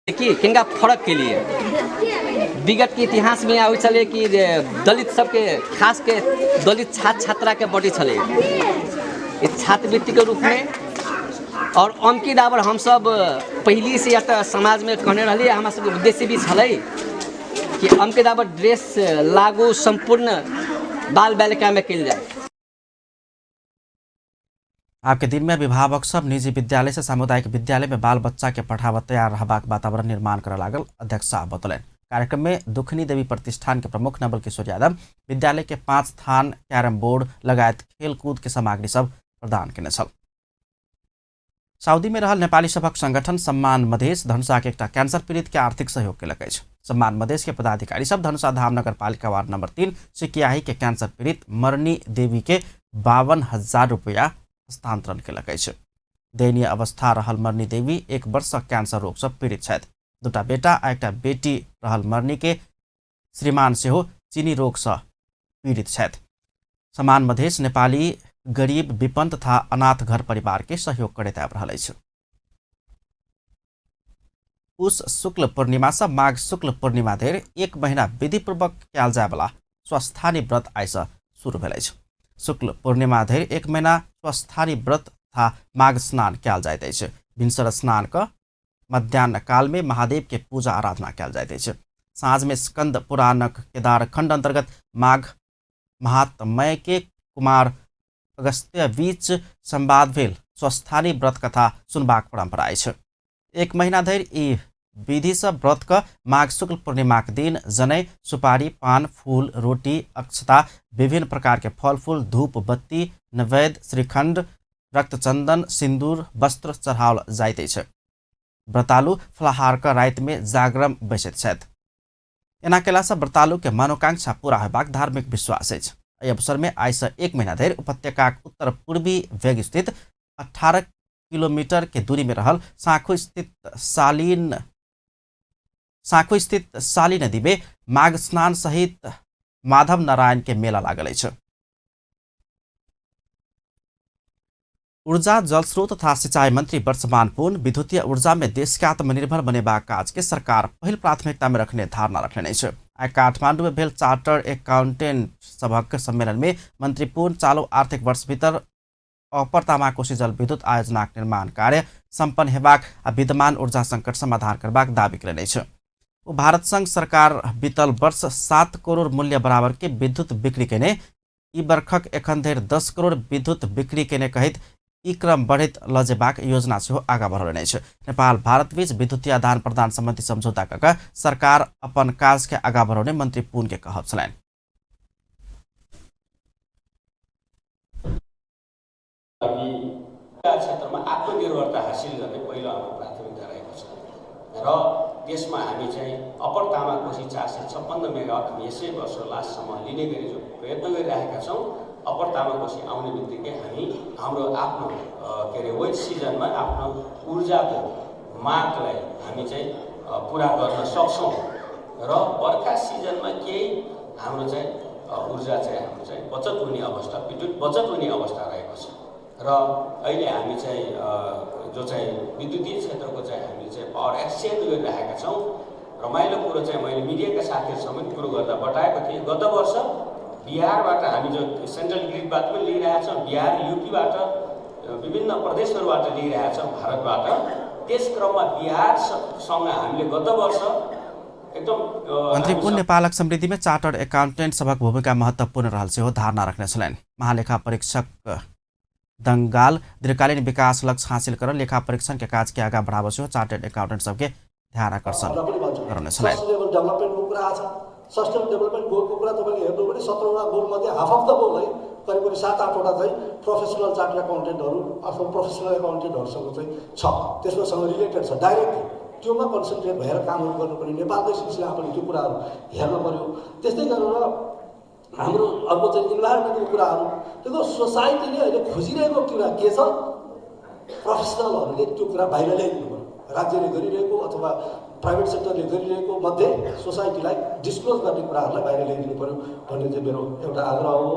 कि किनका फरक के लिए विगत के इतिहास में आबै छलै कि दलित सबके खास के दलित छात्र छात्रा के बटी छलै छात्रवृत्ति के रूप में। और अमकी दाबर हम सब पहले से या तो समाज में कहने रही, हमारा सबके उद्देश्य भी छलै कि अमकी दाबर ड्रेस लागू संपूर्ण बाल बालिका में कल जाए। आपके दिन में अभिभावक सब निजी विद्यालय से सामुदायिक विद्यालय में बाल बच्चा के पढ़ावा तैयार रहबाक वातावरण निर्माण कर लागल अध्यक्ष साहब बतौलनि। कार्यक्रम में दुखनी देवी प्रतिष्ठान के प्रमुख नवल किशोर यादव विद्यालय के 5 थान कैरम बोर्ड लगायत खेलकूद के सामग्री सब प्रदान केने छल। सऊदी में रहल नेपाली सभक संगठन सम्मान मधेश धनुषा के एकटा कैंसर पीड़ित के आर्थिक सहयोग केलक अछि। सम्मान मधेश के पदाधिकारी सब धनुषा धाम नगरपालिका वार्ड नंबर 3 सिकियाही के कैंसर पीड़ित मरनी देवी के 52,000 रुपया हस्तांतरण केलक अछि। दयनीय अवस्था रहल मरनी देवी 1 वर्ष कैंसर रोग से पीड़ित छथि। 2टा बेटा आ 1टा बेटी रहल मरनी के श्रीमान सेहो चीनी रोग से पीड़ित छथि। सम्मान मधेश नेपाली गरीब विपन्न तथा अनाथ घर परिवार के सहयोग करैत आबि रहल अछि। पुष शुक्ल पूर्णिमा से माघ शुक्ल पूर्णिमा धरि एक महीना विधिपूर्वक कयल जायवला स्वस्थानी व्रत आइसँ शुरू भेल अछि। शुक्ल पूर्णिमा धरि एक महीना स्वस्थानी व्रत तथा माघ स्नान कयल जाइत अछि। भिनसर स्नान क मध्याह्न काल में महादेव के पूजा आराधना कयल जाइत अछि। साँझ में स्कंद पुराणक केदारखंड अंतर्गत माघ महात्मय के कुमार अगस्त्य बीच संवाद भेल स्वस्थानी व्रत कथा सुनबाक परंपरा अछि। एक महीना धरि ई विधि से व्रत क माघ शुक्ल पूर्णिमाक दिन जनै, सुपारी, पान, फूल, रोटी, अक्षता, विभिन्न प्रकार के फल फूल, धूप बत्ती, नैवेद्य, श्रीखंड, रक्तचंदन, सिंदूर, वस्त्र चढ़ाओल जाइत अछि। व्रतालु फलाहार क राति में जागरण बैसैत छथि। एना केला से व्रतालु के मनोकांक्षा पूरा होबाक धार्मिक विश्वास अछि। एहि अवसर में आइ से एक महीना धरि उपत्यकाक उत्तर पूर्वी वेग स्थित 18 किलोमीटर के दूरी में रहल साखू स्थित साली नदी में माघ स्नान सहित माधव नारायण के मेला लागल अछि। ऊर्जा, जलस्रोत तथा सिंचाई मंत्री वर्षमान पुन विद्युतीय ऊर्जा में देश के आत्मनिर्भर बनेबाक काज के सरकार पहिल प्राथमिकता में रखने धारणा रखने अछि। आइ काठमांडू में भेल चार्टर एकाउंटेंट सभक सम्मेलन में मंत्री पुन चालू आर्थिक वर्ष भीतर अपर तामाकोशी जल विद्युत आयोजनाक निर्माण कार्य सम्पन्न हेबाक आ विद्यमान ऊर्जा संकट समाधान करबाक दावी कयलनि अछि। ओ भारत संघ सरकार बीतल वर्ष 7 करोड़ मूल्य बराबर के विद्युत बिक्री केने, ई बरखक एखन धरि 10 करोड़ विद्युत बिक्री केने कहैत ई क्रम बढ़ैत लऽ जेबाक योजना सेहो आगाँ बढ़ौलनि अछि। नेपाल भारत बीच विद्युतीय आदान प्रदान सम्बन्धी समझौता कऽ कऽ सरकार अपन काज के आगाँ बढ़ौने मंत्री पुन के कहब छलनि। क्षेत्रमा आत्मनिर्भरता हासिल गर्ने पहिलो हाम्रो प्राथमिकता रहेको छ र त्यसमा हामी चाहिँ अपर तामाकोशी 456 मेगावाट हामी यसै वर्ष लास्टसम्म लिने गरी जो प्रयत्न गरिरहेका छौँ। अपर तामाकोशी आउने बित्तिकै हामी हाम्रो आफ्नो के अरे वेट सिजनमा आफ्नो ऊर्जाको मागलाई हामी चाहिँ पुरा गर्न सक्छौँ र बर्खा सिजनमा केही हाम्रो चाहिँ ऊर्जा चाहिँ हाम्रो चाहिँ बचत हुने अवस्था, विद्युत बचत हुने अवस्था रहेको छ। र अहिले हामी चाहिँ जो चाहिँ विद्युतीय क्षेत्रको चाहिँ हामीले चाहिँ पावर एक्सचेन्ज गरिरहेका छौँ। रमाइलो कुरो चाहिँ मैले मिडियाका साथीहरूसँग पनि कुरो गर्दा बताएको थिएँ, गत वर्ष बिहारबाट हामी जो सेन्ट्रल ग्रिडबाट पनि लिइरहेका छौँ, बिहार युपीबाट विभिन्न प्रदेशहरूबाट लिइरहेका छौँ भारतबाट। त्यस क्रममा बिहारसँग हामीले गत वर्ष एकदम मन्त्री पुन नेपालक समृद्धि में चार्टर्ड एकाउन्टेन्ट सभक भूमिका महत्वपूर्ण रहल सेहो धारणा रखने छलनि। महालेखा परीक्षक दंगाल दीर्घकालीन विकास लक्ष्य हासिल कर लेखा परीक्षण के काज के आगा बढ़ाबऽ सेहो चार्टर्ड एकाउन्टेन्ट सबके ध्यान आकर्षण गराउने छलनि। सस्टेनेबल डेभलपमेन्टको कुरा छ, सस्टेनेबल डेभलपमेन्ट गोलको कुरा तपाईँले हेर्नु भने 17वटा गोलमध्ये हाफ अफ the goal है, करिब करिब 7-8वटा चाहिँ प्रोफेसनल चार्टर्ड एकाउन्टेन्टहरू अथवा प्रोफेसनल एकाउन्टेन्टहरूसँग चाहिँ छ, त्यसकोसँग रिलेटेड छ डाइरेक्टली। त्योमा कन्सन्ट्रेट भएर कामहरू गर्नुपर्ने, नेपालकै सिलसिलामा पनि त्यो कुराहरू हेर्न पर्यो। त्यस्तै गरेर हाम्रो अर्को चाहिँ इन्भाइरोमेन्टको कुराहरू, त्यो सोसाइटीले अहिले खोजिरहेको कुरा के छ, प्रोफेसनलहरूले त्यो कुरा बाहिर ल्याइदिनु पर्यो। राज्यले गरिरहेको अथवा प्राइभेट सेक्टरले गरिरहेको मध्ये सोसाइटीलाई डिस्क्लोज गर्ने कुराहरूलाई बाहिर ल्याइदिनु पर्यो भन्ने चाहिँ मेरो एउटा आग्रह हो।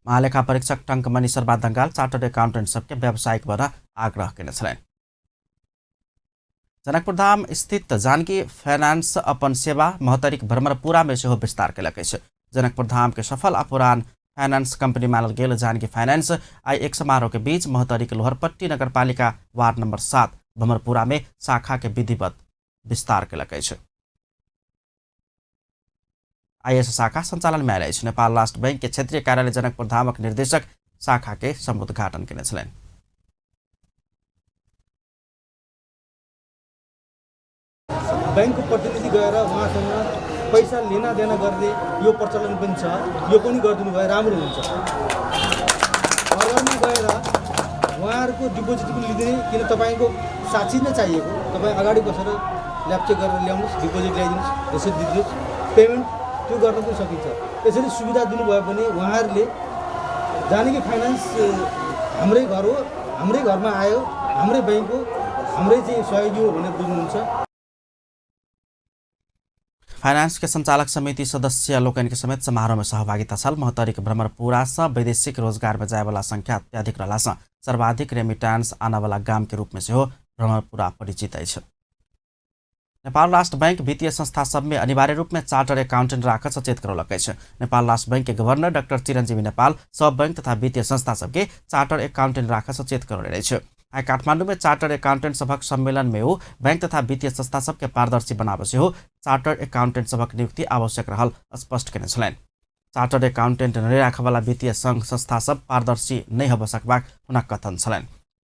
महालेखा परीक्षक टंकमणि शर्मा दंगाल चार्टर्ड एकाउन्टेन्ट सबके व्यावसायिक बन आग्रह केने छलनि। जनकपुरधाम स्थित जानकी फाइनेंस अपन सेवा महोत्तरीक भ्रमरपुरा में सेहो विस्तार केलक अछि। जनकपुरधाम के सफल आ पुरान फाइनेंस कंपनी मानल गेल जानकी फाइनेंस आइ एक समारोह के बीच महोत्तरीक लोहरपट्टी नगरपालिका वार्ड नंबर 7 भ्रमरपुरा में शाखा के विधिवत विस्तार केलक अछि। IS शाखा संचालन में आयल अछि। नेपाल राष्ट्र बैंक के क्षेत्रीय कार्यालय जनकपुरधामक निर्देशक शाखा के समुद्घाटन केने छलनि। बैंकको प्रतिनिधि गएर उहाँसँग पैसा लेना देना गर्ने यो प्रचलन पनि छ, यो पनि गरिदिनु भए राम्रो हुन्छ। घरमा गएर उहाँहरूको डिपोजिट पनि लिँदैन, किन तपाईँको साक्षी नै चाहिएको, तपाईँ अगाडि बसेर ल्यापचेक गरेर ल्याउनुहोस्, डिपोजिट ल्याइदिनुहोस्, रसिद दिनुहोस्, पेमेन्ट त्यो गर्न पनि सकिन्छ। यसरी सुविधा दिनुभयो भने उहाँहरूले जानकी फाइनेन्स हाम्रै घर हो, हाम्रै घरमा आयो, हाम्रै बैंक हो, हाम्रै चाहिँ सहयोगी हो भनेर बुझ्नुहुन्छ। फाइनेंस के संचालक समिति सदस्य लोकनि के समेत समारोह में सहभागिता छल। महोत्तरी के भ्रमरपुरा से वैदेशिक रोजगार में जाय वाला संख्या अत्यधिक रहला से सर्वाधिक रेमिटेंस आने वाला गाम के रूप में सेहो भ्रमरपुरा परिचित अछि। नेपाल राष्ट्र बैंक वित्तीय संस्था सब में अनिवार्य रूप में चार्टर एकाउंटेंट राख सचेत करौलक अछि। नेपाल राष्ट्र बैंक के गवर्नर डाक्टर चिरंजीवी नेपाल सब बैंक तथा वित्तीय संस्था सबके चार्टर एकाउंटेंट राख सचेत करौने अछि। आइ काठमाडौँ में चार्टर एकाउंटेंट सभक सम्मेलन में ओ बैंक तथा वित्तीय संस्था सबके पारदर्शी बनाबऽ सेहो चार्टर एकाउंटेंट सभक नियुक्ति आवश्यक रहल स्पष्ट केने छलनि। चार्टर एकाउंटेंट नहि राखऽवला वित्तीय संघ संस्था सब पारदर्शी नहि होबऽ सकबाक हुनक कथन छलनि।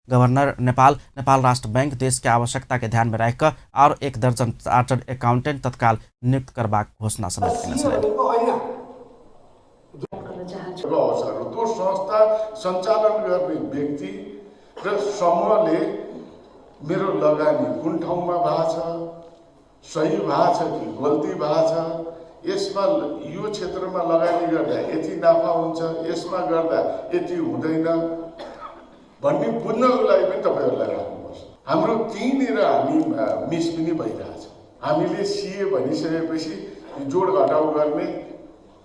गवर्नर नेपाल नेपाल राष्ट्र बैंक देश के आवश्यकता के ध्यान में राखि कऽ आओर 1 दर्जन चार्टर्ड एकाउंटेंट तत्काल नियुक्त करबाक घोषणा समेत केने छलनि। त्यो संस्था सञ्चालन गर्ने व्यक्ति र समूहले मेरो लगानी कुन ठाउँमा भएको छ, सही भएको छ कि गल्ती भएको छ, यसमा यो क्षेत्रमा लगानी गर्दा यति नाफा हुन्छ, यसमा गर्दा यति हुँदैन भन्ने बुझ्नको लागि पनि तपाईँहरूलाई राख्नुपर्छ। हाम्रो त्यहीँनिर हामी मिस पनि भइरहेछ। हामीले सिए भनिसकेपछि जोड घटाउ गर्ने,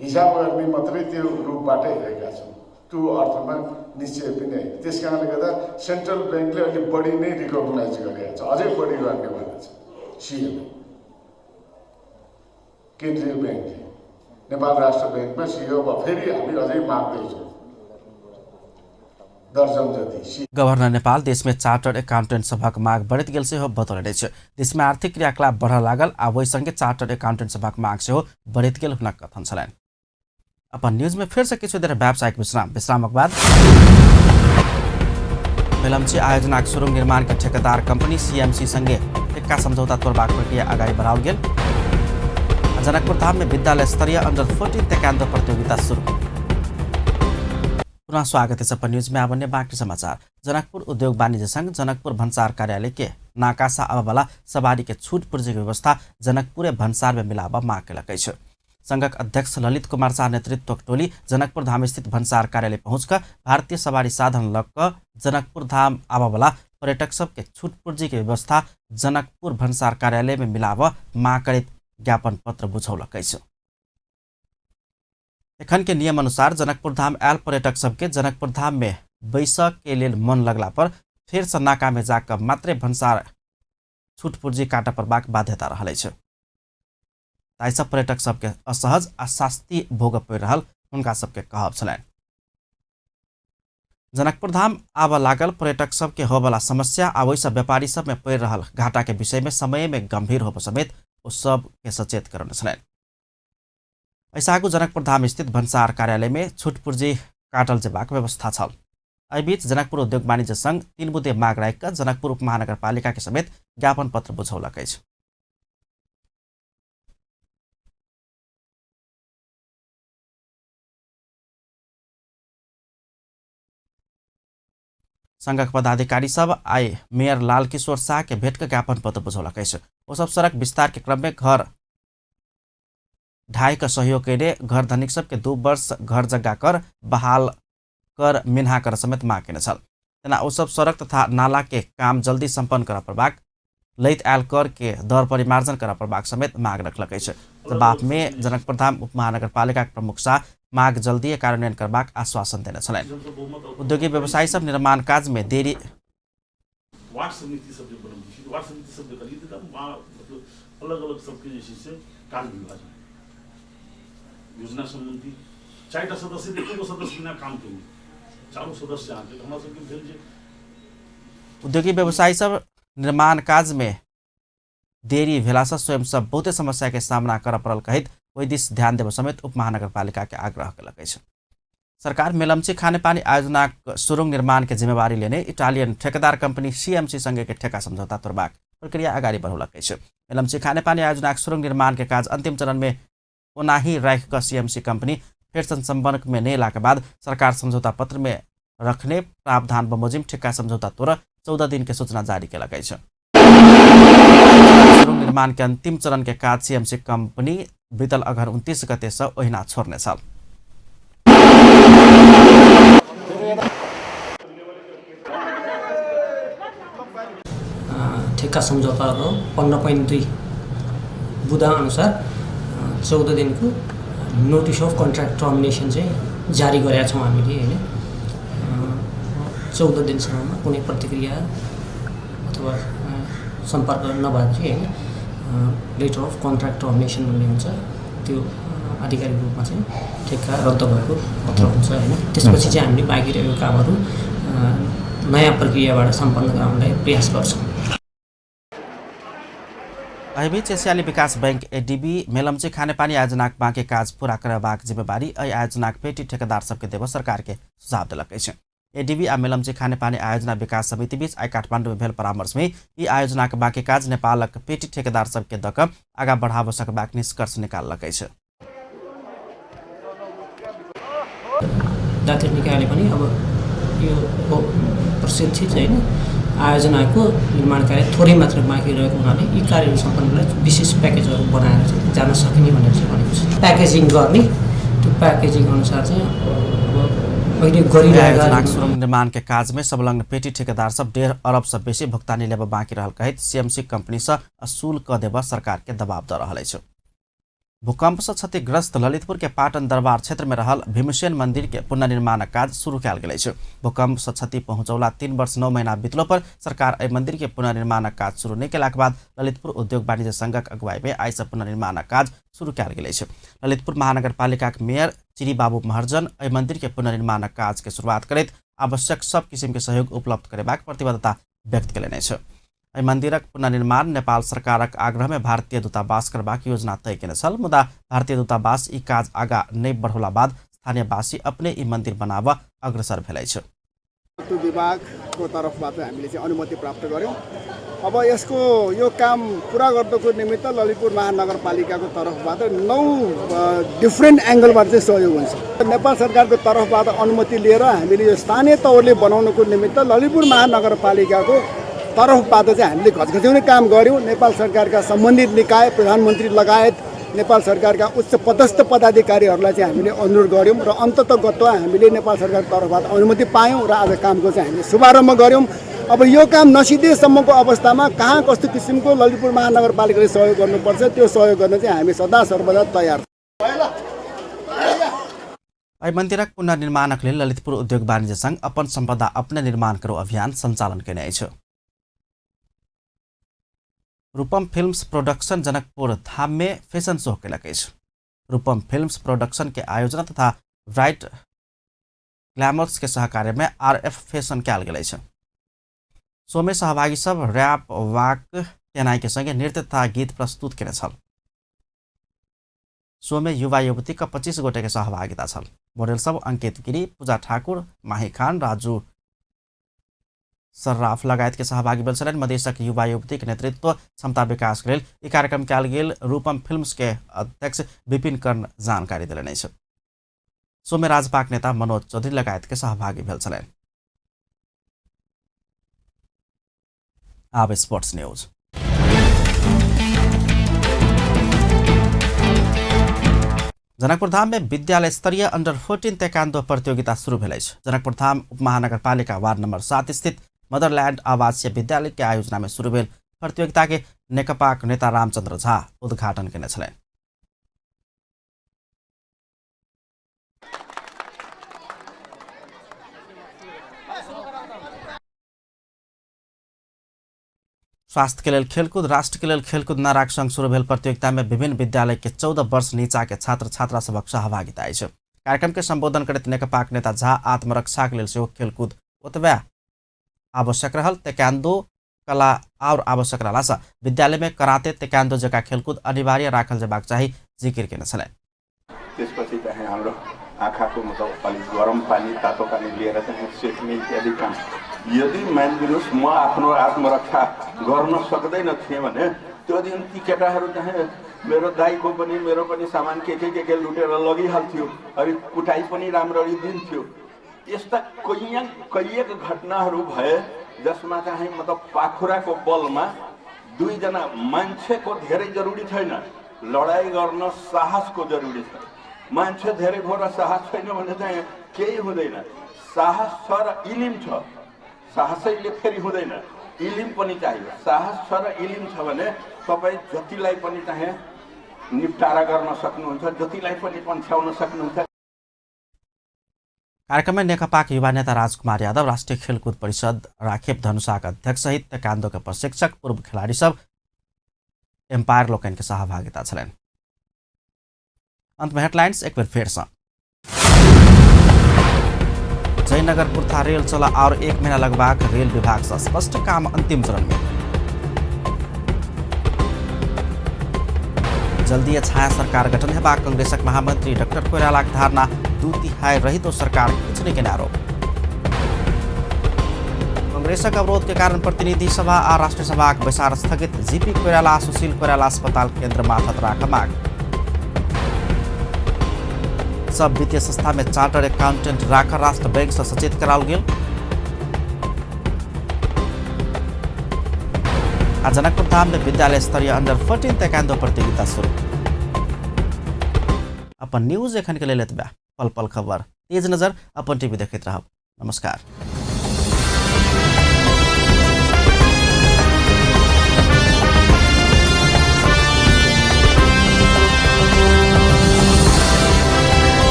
हिसाब गर्ने मात्रै त्यो रूपबाट हेरेका छौँ, त्यो अर्थमा निश्चय पनि होइन। त्यस कारणले गर्दा सेन्ट्रल ब्याङ्कले अलिक बढी नै रिकगनाइज गरेको छ, अझै बढी गर्नेवाला छ सिएलाई। केन्द्रीय ब्याङ्कले नेपाल राष्ट्र ब्याङ्कमा सिए अब फेरि हामी अझै माग्दैछौँ दर्जन जति। गवर्नर नेपाल देश में चार्टर्ड एकाउंटेंट सभक माग बढ़ैत गेल सेहो बतौने अछि। देश में आर्थिक क्रियाकलाप बढ़ऽ लागल आ ओहि संगे चार्टर्ड एकाउंटेंट सभक माग सेहो बढ़ैत गेल हुनक कथन छलनि। अपन न्यूज में फिर से किछु देर व्यावसायिक विश्राम, विश्रामक बाद मेलम्ची आयोजनाक सुरुङ निर्माण के ठेकेदार कंपनी सीएमसी संगे ठेक्का सम्झौता तोड़बाक प्रक्रिया अगाडि बढ़ाओल गेल। जनकपुर धाम में विद्यालय स्तरीय अंडर 14 तेकान्दो प्रतियोगिता सुरु। पुनः स्वागत है अपन न्यूज में। आब अन्य बाँकी समाचार। जनकपुर उद्योग वाणिज्य संघ जनकपुर भन्सार कार्यालय के नाकासा आबऽवला सवारी के छूट पूर्जी के व्यवस्था जनकपुरे भन्सार में मिलाबऽ माग केलक अछि। संघक अध्यक्ष ललित कुमार शाह नेतृत्वक टोली जनकपुर धाम स्थित भन्सार कार्यालय पहुँच कऽ भारतीय सवारी साधन लग कऽ जनकपुर धाम आबऽवला पर्यटक सबके छूट पूर्जी के व्यवस्था जनकपुर भन्सार कार्यालय में मिलाबऽ माग करैत ज्ञापन पत्र बुझौलक अछि। एखन के नियम अनुसार जनकपुर धाम आयल पर्यटक सबके जनकपुर धाम में बैसऽ के लेल मन लगला पर फेर से नाका में जाकर मात्रे भन्सार छूट पूर्जी काटऽ पड़बाक बाध्यता रहल अछि। ताहिसँ पर्यटक सबके असहज आ शास्ति भोगऽ पड़ि रहल हुनका सबके कहब छलनि। जनकपुर धाम आबऽ लागल पर्यटक सबके होबऽवला समस्या आ ओहिसँ व्यापारी सबमे पड़ि रहल घाटा के विषय में समय में गंभीर होबऽ समेत ओ सबके सचेत करौने छलनि। एहिसँ आगू जनकपुर धाम स्थित भन्सार कार्यालय में छूट पूर्जी काटल जेबाक व्यवस्था छल। एहि बीच जनकपुर उद्योग वाणिज्य संघ 3 बुँदे माग राखि कऽ जनकपुर उपमहानगरपालिका के समेत ज्ञापन पत्र बुझौलक अछि। संघक पदाधिकारी सब आइ मेयर लाल किशोर शाह के भेट कऽ ज्ञापन पत्र बुझौलक अछि। ओ सब सड़क विस्तार के क्रम में घर ढाई का सहयोग केने घर धनिक सबके 2 वर्ष घर जग्गा कर बहाल कर मिन्हा कर समेत माग केने छल। तेना ओ सब सड़क तथा नाला के काम जल्दी सम्पन्न करऽ पड़बाक, लैत आयल कर के दर परिमार्जन करऽ पड़बाक समेत माग रखलक अछि। जवाब में जनकपुर धाम उपमहानगरपालिका के प्रमुख शाह माग जल्दी कार्यान्वयन करबाक आश्वासन देने छलनि। उद्योगी व्यवसायी सब निर्माण काज में देरी वार्ड समिति सब जे बनबै छी, वार्ड समिति सब जे करियै तऽ मतलब अलग अलग सबके जे छै से कार्य विभाजन योजना सम्बन्धी 4टा सदस्य, एको सदस्य बिना काम के 4 सदस्य अहाँके हमरा सबके भेल जे उद्योगी व्यवसायी सब निर्माण काज में देरी भेलासँ स्वयं सब बहुते समस्या के सामना करऽ पड़ल कहैत ओहि दिस ध्यान देबऽ समेत उपमहानगरपालिका के आग्रह केलक अछि। सरकार मेलम्ची खानेपानी आयोजनाक सुरुङ निर्माण के जिम्मेवारी लेने इटालियन ठेकेदार कंपनी सीएमसी संगे के ठेका सम्झौता तोड़बाक प्रक्रिया अगाडि बढ़ौलक अछि। मेलम्ची खानेपानी आयोजनाक सुरुङ निर्माण के काज अंतिम चरण में ओनाही राखि कऽ सीएमसी कंपनी फेरसँ संपर्क में नहि एलाक बाद सरकार सम्झौता पत्र में रखने प्रावधान बमोजिम ठेक्का सम्झौता तोड़ 14 दिन के सूचना जारी केलक अछि। सुरुङ निर्माण के अंतिम चरण के काज सीएमसी कंपनी बीतल अगहन 29 गते से ओहिना छोड़ने छल। ठेक्का सम्झौताको 15.2 बुँदा अनुसार 14 दिनको नोटिस अफ कन्ट्र्याक्ट टर्मिनेसन चाहिँ जारी गरेका छौँ हामीले हैन। 14 दिनसम्ममा कुनै प्रतिक्रिया अथवा सम्पर्क नभएपछि हैन लेटर अफ कन्ट्र्याक्ट टर्मिनेसन भन्ने हुन्छ, त्यो आधिकारिक रूपमा चाहिँ ठेक्का रद्द भएको पत्र हुन्छ हैन। त्यसपछि चाहिँ हामीले बाँकी रहेको कामहरू नयाँ प्रक्रियाबाट सम्पन्न गराउनलाई प्रयास गर्छौँ। एहिबीच एसियाली विकास बैंक एडीबी मेलम्ची खानेपानी आयोजनाक बाँकी काज पूरा करबाक जिम्मेवारी एहि आयोजनाक पेटी ठेकेदार सबके देब सरकार के सुझाव देलक अछि। एडीबी आ मेलम्ची खानेपानी आयोजना विकास समिति बीच आइ काठमाडौँ में भेल परामर्श में ई आयोजनाक बाँकी काज नेपालक पेटी ठेकेदार सबके दऽ कऽ आगाँ बढ़ाबऽ सकबाक निष्कर्ष निकाललक अछि। दात्री निकायले पनि अब यो प्रशिक्षित हैन आयोजनाको निर्माण कार्य थोरै मात्र बाँकी रहेको हुनाले यी कार्यहरू सम्पन्नलाई विशेष प्याकेजहरू बनाएर चाहिँ जान सकिने भनेर चाहिँ भनेको छ। प्याकेजिङ गर्ने, त्यो प्याकेजिङ अनुसार चाहिँ अब अहिले गरिरहेका आयोजनाक सुरंग निर्माण के काज में संलग्न पेटी ठेकेदार सब 1.5 अरब से बेसी भुगतानी लेबऽ बाँकी रहल कहैत सीएमसी कंपनी से असूल क देबऽ सरकार के दबाव दऽ रहल अछि। भूकंप से क्षतिग्रस्त ललितपुर के पाटन दरबार क्षेत्र में रहल भीमसेन मंदिर के पुनर्निर्माणक काज शुरू कयल गेल अछि। भूकंप से क्षति पहुंचौला 3 वर्ष 9 महीना बीतलो पर सरकार एहि मंदिर के पुनर्निर्माणक काज शुरू नहि केलाक बाद ललितपुर उद्योग वाणिज्य संघक अगुवाई में आइ से पुनर्निर्माणक काज शुरू कयल गेल अछि। ललितपुर महानगरपालिकाक मेयर चिरी बाबू महर्जन एहि मंदिर के पुनर्निर्माणक काज के शुरुआत करैत आवश्यक सब किसिम के सहयोग उपलब्ध करेबाक प्रतिबद्धता व्यक्त केलनि अछि। एहि मंदिरक पुनर्निर्माण नेपाल सरकारक आग्रह में भारतीय दूतावास करबाक योजना तय केने छल, मुदा भारतीय दूतावास ई काज आगाँ नहि बढ़ौला बाद स्थानीयवासी अपने ई मंदिर बनाबऽ अग्रसर भेल अछि। विभागको तर्फबाट हामीले चाहिँ अनुमति प्राप्त गर्यौँ। अब यसको यो काम पुरा गर्नको निमित्त ललितपुर महानगरपालिकाको तर्फबाट 9 डिफ्रेन्ट एङ्गलबाट चाहिँ सहयोग हुन्छ। नेपाल सरकारको तर्फबाट अनुमति लिएर हामीले यो स्थानीय तौरले बनाउनको निमित्त ललितपुर महानगरपालिकाको तर्फबाट चाहिँ हामीले घचघच्याउने काम गऱ्यौँ। नेपाल सरकारका सम्बन्धित निकाय, प्रधानमन्त्री लगायत नेपाल सरकारका उच्च पदस्थ पदाधिकारीहरूलाई चाहिँ हामीले अनुरोध गऱ्यौँ र अन्ततगत्वा हामीले नेपाल सरकारको तर्फबाट अनुमति पायौँ र आज कामको चाहिँ हामीले शुभारम्भ गऱ्यौँ। अब यो काम नसिद्धिएसम्मको अवस्थामा कहाँ कस्तो किसिमको ललितपुर महानगरपालिकाले सहयोग गर्नुपर्छ त्यो सहयोग गर्न चाहिँ हामी सदा सर्वदा तयार। एहि मंदिरक पुनर्निर्माणक लेल ललितपुर उद्योग वाणिज्य संघ अपन संपदा अपने निर्माण करो अभियान संचालन केने अछि। रूपम फिल्म्स प्रोडक्शन जनकपुर धाम में फैशन शो केलक अछि। रूपम फिल्म्स प्रोडक्शन के आयोजना तथा ब्राइट ग्लैमर्स के सहकार्य में आरएफ फैशन कयल गेल अछि। शो में सहभागी सब रैप वाक केनाई के संगे नृत्य तथा गीत प्रस्तुत केने छल। शो में युवा युवती का 25 गोटे के सहभागिता छल। मॉडल सब अंकित गिरी, पूजा ठाकुर, माही खान, राजू सर्राफ लगायत के सहभागी भेल छलनि। मधेशक युवा युवती के नेतृत्व क्षमता विकास के लेल ई कार्यक्रम कयल गेल रूपम फिल्म्स के अध्यक्ष विपिन कर्ण जानकारी देलनि अछि। शो में राजपाक नेता मनोज चौधरी लगायत के सहभागी भेल छलनि। आब स्पोर्ट्स न्यूज। जनकपुर धाम में विद्यालय स्तरीय अंडर 14 तेकान्दो प्रतियोगिता शुरू भेल अछि। जनकपुर धाम उपमहानगरपालिका वार्ड नंबर 7 स्थित मदरलैंड आवासीय विद्यालय के आयोजना में शुरू भेल प्रतियोगिता के नेकपाक नेता रामचंद्र झा उद्घाटन केने छलनि। स्वास्थ्य के लेल खेलकूद, राष्ट्र के लेल खेलकूद नाराक संग शुरू भेल प्रतियोगिता में विभिन्न विद्यालय के 14 वर्ष नीचा के छात्र छात्रा सभक सहभागिता अछि। कार्यक्रम के संबोधन करैत नेकपाक नेता झा आत्मरक्षा के लेल सेहो खेलकूद ओतबे आवश्यक रहल तेकान्दो कला और आवश्यक रहला से विद्यालय में कराते तेकान्दो जका खेलकूद अनिवार्य राखल जेबाक चाही जिकिर केने छलनि। त्यसपछि चाहिँ हाम्रो आँखाको मतलब अलिक गरम पानी तातो पानी लिएर चाहिँ सेक्ने इत्यादि काम। यदि मानिदिनुहोस् म आफ्नो आत्मरक्षा गर्न सक्दैन थिएँ भने त्यो दिन ती केटाहरू चाहिँ मेरो दाइको पनि मेरो पनि सामान के के के के लुटेर लगिहाल्थ्यो अनि कुटाइ पनि राम्ररी दिन्थ्यो। यस्ता कैयक घटनाहरू भए जसमा चाहिँ मतलब पाखुराको बलमा दुईजना मान्छेको धेरै जरुरी छैन, लडाइँ गर्न साहसको जरुरी छ। मान्छे धेरै भयो र साहस छैन भने चाहिँ केही हुँदैन। साहस छ र इलिम छ, साहसैले फेरि हुँदैन, इलिम पनि चाहियो। साहस छ र इलिम छ भने तपाईँ जतिलाई पनि चाहिँ निपटारा गर्न सक्नुहुन्छ, जतिलाई पनि पन्छ्याउन सक्नुहुन्छ। कार्यक्रम में नेकपाक युवा नेता राजकुमार यादव, राष्ट्रिय खेलकूद परिषद राखेप धनुषाक अध्यक्ष सहित तेकान्दो के प्रशिक्षक, पूर्व खिलाड़ी सब, एम्पायर लोकनि के सहभागिता छलनि। अंत में हेडलाइंस एक बेर फेर सँ। जयनगर पुर्था रेल चला और 1 महीना लगबाक रेल विभाग से स्पष्ट, काम अंतिम चरण में। जल्दी छाया सरकार गठन हेबाक कांग्रेसक महामंत्री डॉक्टर कोइरालाक धारणा, 2/3 रहितो सरकार किछु नहि केने आरोप। कांग्रेसक अवरोध के कारण प्रतिनिधि सभा आ राष्ट्रीय सभाक बैसार स्थगित, जीपी कोइराला सुशील कोइराला अस्पताल केंद्र माथत राख माग। सब वित्तीय संस्था में चार्टर्ड अकाउंटेंट राख राष्ट्र बैंक से सचेत कराओल गेल। आ जनकपुर धाम में विद्यालय स्तरीय अंडर 14 तेकान्दो प्रतियोगिता शुरू। अपन न्यूज एखन के लेल एतबे। पल पल खबर, तेज नजर, अपन टीवी देखैत रहब। नमस्कार।